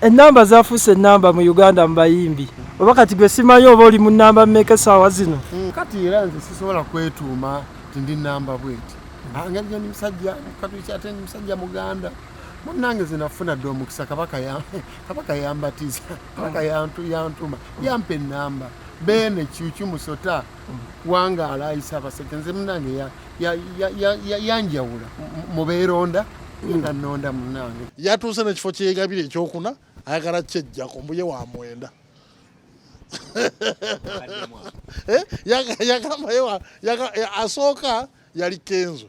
Ennamba zafuuse ennamba mu Uganda mu bayimbi. Oba kati gwe simanyi oba oli mu nnamba mmeka essaawa zino? Kati era nze sisobola kwetuuma nti ndi namba bweti. Ngeri gye ndi musajja Mukatuliki ate ndi musajja Muganda. Munnange nze nafuna dda omukisa, Kabaka yambatiza, Kabaka yantuma, yampa ennamba. Beene Kyukyu Musota wangaala ayisa abasajja. Nze munnange yanjawula mu beeronda, yannonda munnange. Yatuuse n'ekifo kyeyegabira ekyokuna, ayagala kyejjako mbuye wa mwenda. Yagamba asooka yali Kenzo,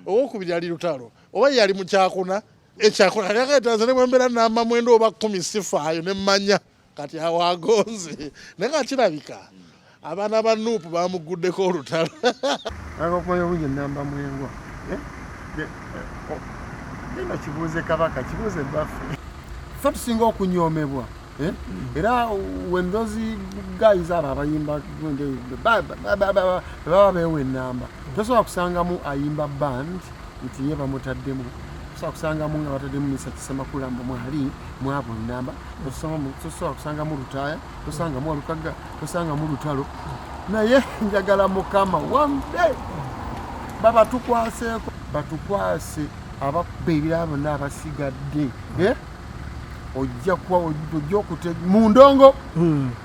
owokubiri yali Lutalo, oba yali mu kyakuna ekyakuna. Kati akaetanze ne bwembeera namba 9 oba 10 sifaayo ne mmanya kati awo agonze. Naye nga kirabika abaana ba Nuupu bamuguddeko olutalo. Aga okumanya obungi namba mwengwa. Genda kibuuze Kabaka, kibuuze baffe. Ffe tusinga okunyoomebwa. Era when those guys abo abayimba baba beewa ennamba, tosobola kusangamu ayimba band nti ye bamutaddemu. Tosobola kusangamu nga bataddemu Misa Kisemakula mbu mwali mwabo ennamba. Tosobola kusangamu Lutaaya, tosangamu Walukagga, tosangamu Lutalo. Naye njagala Mukama one day babatukwaseeko, batukwase abakuba ebirala bonna abasigadde. Ojja kuba ojja mu ndongo.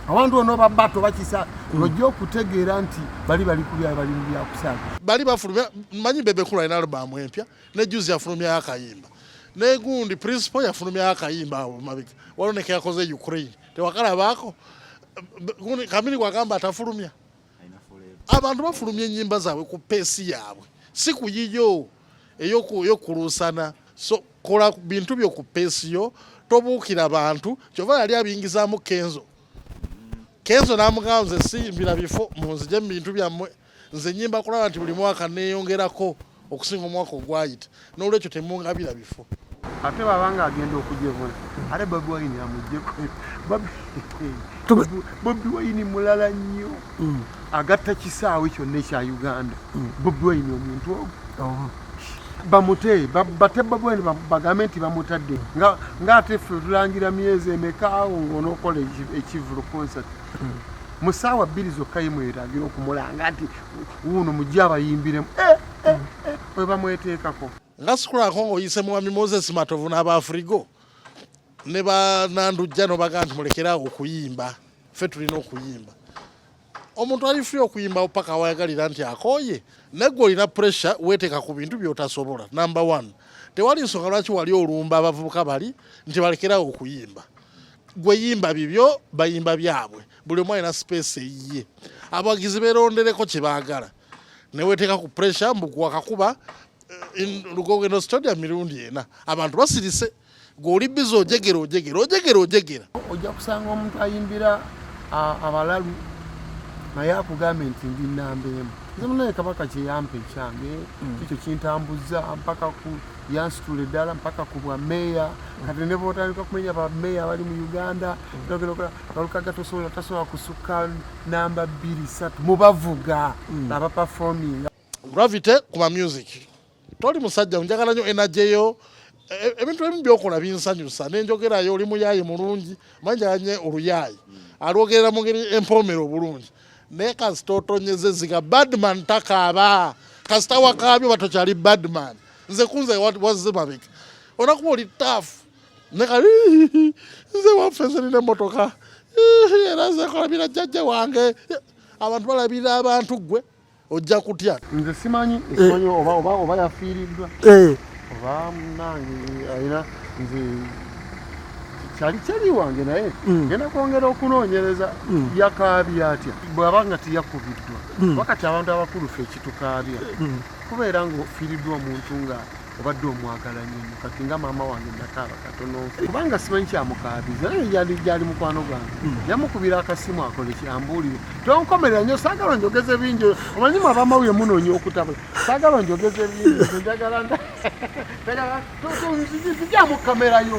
Abantu bonna oba bato bakisa, ojja okutegeera nti bali bali ku bya bali mu byakusaaga. Bali bafulumya, manyi Bebe Cool alina alubamu empya, ne Juzi yafulumyayo akayimba, ne gundi Principal yafulumyayo akayimba awo mabega, waliwo ne keyakoze Ukraine tewakalabaako. Gundi Kamiri gwagamba atafulumya. Abantu bafulumya ennyimba zaabwe ku pace yaabwe, si ku yiyo ey'okuluusana. So kola bintu byo ku pace yo, tobuukira bantu. Kyova yali abiyingizaamu Kenzo. Kenzo n'amugamba nze siyimbira bifo, munzije mu bintu byammwe, nze nnyimba kulaba nti buli mwaka neeyongerako okusinga omwaka ogwayita, n'olwekyo temungabira bifo. Ate bw'aba ng'agenda okujevuna, ate Bobi Wine amuggyeko. Bobi Wine mulala nnyo, agatta kisaawe kyonna ekya Uganda. Bobi Wine omuntu ogwo bamute, bate Bobi Wine, bagambe nti bamutadde ng'ate ffe tulangira myezi emeka awo ng'onookola ekivvulu concert. Mu ssaawa 2 zokka ye mwetaagira okumulanga nti wuuno mujje abayimbiremu. We bamweteekako. Nga sikulako ng'oyise Mwami Moses Matovu n'Abaafrigo ne banandujja n'obaga nti mulekeraawo okuyimba, ffe tulina okuyimba. Omuntu ali free okuyimba paka awayagalira nti akooye, naye gwe olina pressure, weeteeka ku bintu by'otasobola. Number 1, tewali nsonga lwaki wali olumba abavubuka bali nti balekeraawo okuyimba. Gwe yimba bibyo, bayimba byabwe, buli omu alina space eyiye. Abawagizi beerondereko kye baagala, ne weeteeka ku pressure mbu gwakakuba Lugogo eno stadium mirundi ena, abantu basirise, gwe oli busy ojegera ojegera ojegera ojegera. Ojja kusanga omuntu ayimbira abalalu naye akugambe nti ndi nnamba emu. Nze munaye Kabaka kye yampa ekyange kikyo kintambuza mpaka ku yansitula eddala mpaka ku bwa meeya. Kati ne bw'otandika kumenya ba meeya abali mu Uganda, Walukaga tasobola kusukka namba 2 3 mu bavuga abaperforminga. Gravity kuma music toli musajja, njagala nnyo energy yo. Ebintu ebimu byokola binsanyusa, n'enjogerayo oli muyaayi mulungi, manyi njagala nnyo oluyaayi alwogerera mu ngeri empoomera obulungi. Naye kasita otonyeze ziga badman takaaba, kasita wakaabye oba tokyali badman. Nze kunze wazze mabega onakuba oli tough, ne kali nze waffe nze nina emmotoka era nze nkolabira jjajja wange. Abantu balabirira abantu, ggwe ojja kutya. Nze simanyi, simanyi oba yafiiriddwa oba munange alina. Nze kyali kyali wange, naye ngenda kwongera okunoonyereza yakaabye atya bw'aba nga teyakubiddwa. Wakati abantu abakulu ffe ekitukaabya kubeera ng'ofiiriddwa omuntu nga obadde omwagala nnyo. Kati nga maama wange nakaaba katono kubanga simanyi kyamukaabiza, naye gyali mukwano gwange, yamukubira akasimu akole ki, ambuulire. Tonkomerera nnyo, saagala njogeze bingi. Omanyi mu abamawulire munoonya okutabula, saagala njogeze bingi. Nze njagala nzigyamu kamera yo.